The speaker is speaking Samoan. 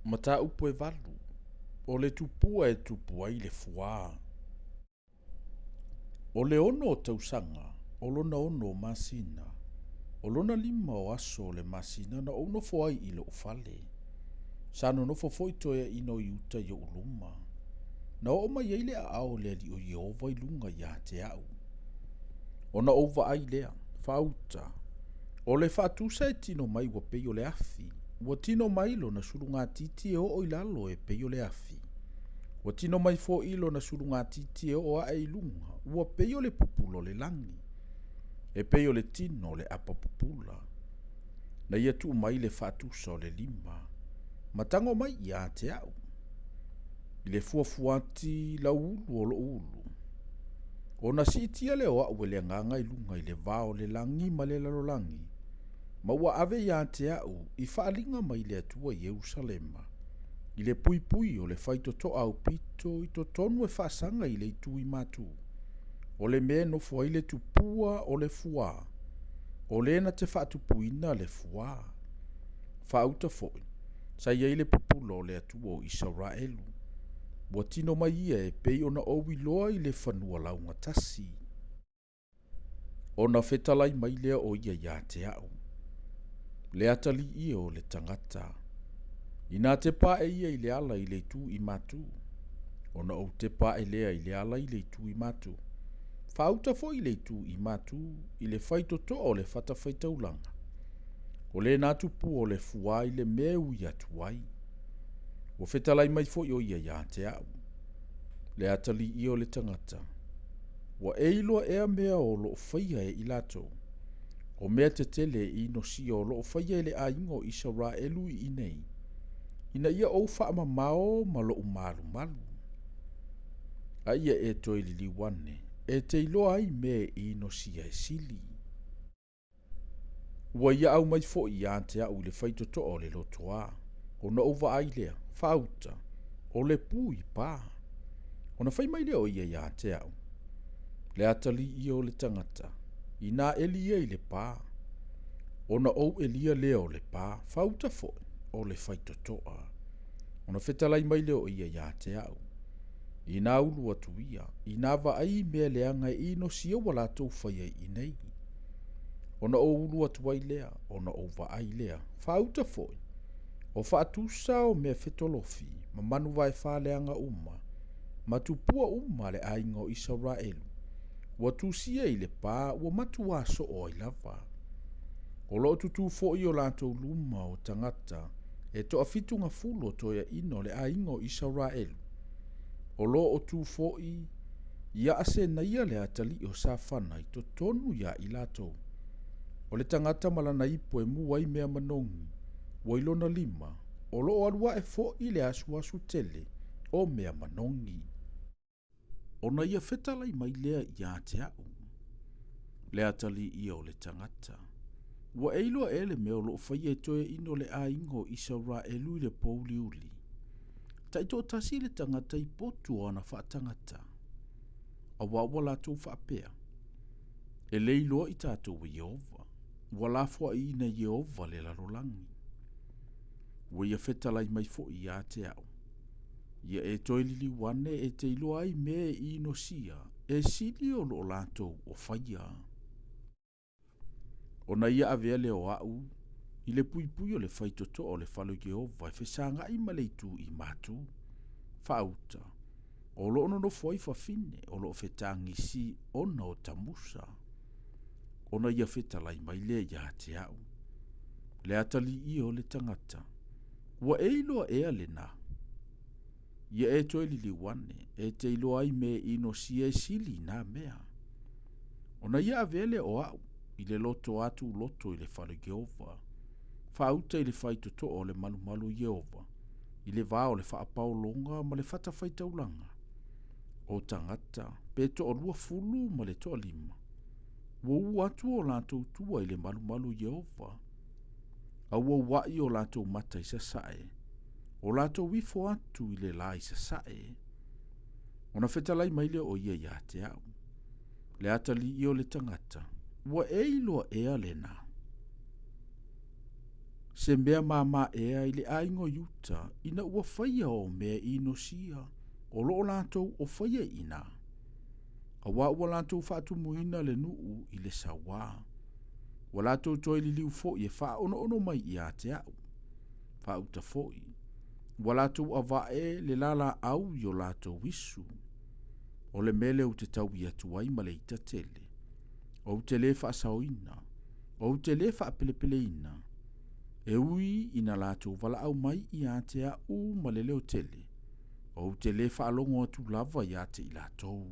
Mataupu e valu, o le tupua e tupu ai le fuā. O le ono o tausaga, o lona ono o masina, o lona lima o aso o le masina na ou nofo ai i lou fale. Sa nonofo foi toeaiina o Iuta i ou luma. Na oo mai ai le aao o le Alii o Ieova i luga ia te au. Ona ou vaai lea, faauta, o le faatusa e tino mai ua pei o le afi, ua tino mai lona sulugatiti e oo i lalo e pei o le afi. Ua tino mai foi lona sulugatiti e oo ae i luga, ua pei o le pupula o le lagi, e pei o le tino o le apa pupula. Na ia tuu mai le faatusa o le lima, ma tago mai ia te au. I le fuafuati lauulu o lou ulu. Ona siitia lea o au e le Agaga i luga i le va o le lagi ma le lalolagi, ma ua ave ia te au i faaaliga mai le Atua i Ierusalema, i le puipui o le faitotoa aupito i totonu e faasaga i le itu i matu, o le mea e nofo ai le tupua o le fuā, o le na te faatupuina le fuā. Faauta foi, sa i ai le pupula o le Atua o Isaraelu. Ua tino mai ia e pei ona ou iloa i le fanua laugatasi. Ona fetalai mai lea o ia ia te au, le atalii e o le tagata. Inā tepa ae ia i le ala i le itu i matu, ona ou tepa ae lea i le ala i le itu i matu. Faauta foi i le itu i matu, i le faitotoa o le fatafaitaulaga, o lena tupua o le fuā i le mea e ui atu ai. Ua fetalai mai foi o ia ia te au, le atalii e o le tagata. Ua e iloa ea mea o loo faia e i latou, o mea tetele e inosia o loo faia e le aiga o Isaraelu i inei, ina ia ou faamamao ma lou malumalu. A ia e toe liliu ane, e te iloa ai mea e inosia e sili. Ua ia aumai foi ia te au i le faitotoa o le lotoa, ona ou vaai lea, faauta, o le pu i pa. Ona fai mai lea o ia ia te au, le atalii ia o le tagata, inā eli ia i le pa, ona ou elia lea o le pa, faauta foi, o le faitotoa. Ona fetalai mai lea o ia ia te au, inā ulu atu ia, inā vaai i mea leaga e inosia ua latou faia i inei. Ona ou ulu atu ai lea, ona ou vaai lea, faauta foi, o faatusa o mea fetolofi, ma manu vaefa leaga uma, ma tupua uma a le aiga o Isaraelu, ua tusia i le pa ua matuā soo ai lava. O loo tutū foi o latou luma o tagata e toafitu gafulu o toeaiina o le aiga o Isaraelu, o loo tu foi ia Asenaia le atalii o Safana i totonu ia i latou. O le tagata ma lana ipo e mu ai mea manogi, ua i lona lima, o loo alu ae foi le asuasu tele o mea manogi. Ona ia fetalai mai lea ia te au, le atalii ia o le tagata. Ua e iloa ea le mea o loo faia e toeaiina o le aiga o Isaraelu i le pōuliuli. Taitoatasi le tagata i potu o ana faatagata, auā ua latou faapea, E le iloa i tatou e Ieova, ua lafoaiina e Ieova le lalolagi. Ua ia fetalai mai foi ia te au, Ia e toe liliu ane e te iloa ai mea e inosia, e sili o loo latou o faia. Ona ia avea lea o au i le puipui o le faitotoa o le fale o Ieova e fesagai ma le itu i matu, faauta, o loo nonofo ai fafine o loo fetagisi ona o Tamusa. Ona ia fetalai mai lea ia te au, le atalii e o le tagata, ua e iloa ea lena? Ia e toe liliu ane, e te iloa ai mea e inosia e sili i nā mea. Ona ia avea lea o au i le loto atu loto i le fale o Ieova, faauta i le faitotoa o le malumalu o Ieova, i le va o le faapaologa ma le fatafaitaulaga, o tagata pe toalua fulu ma le toalima, ua ua atu o latou tua i le malumalu o Ieova, a ua ua'i o latou mata i sasae, o latou ifo atu i le la i sasae. Ona fetalai mai lea o ia ia te au, le atalii o le tagata, ua e iloa ea lena? Se mea māmā ea i le aiga o Iuta ina ua faia o mea ʻino sia o lo o latou o faia i ina? Auā ua latou faatumuina le nuu i le sauā. Ua latou toe liliu foi e faaonoono mai ia te a'u. Faauta foi, ua latou avae le lalaau i o latou isu. O le mea lea ou te taui atu ai ma le ita tele. Ou te lē faasaoina, ou te lē faapelepeleina, e ui ina latou valaau mai ia te a'u ma le leotele, ou te lē faalogo atu lava ia te i latou.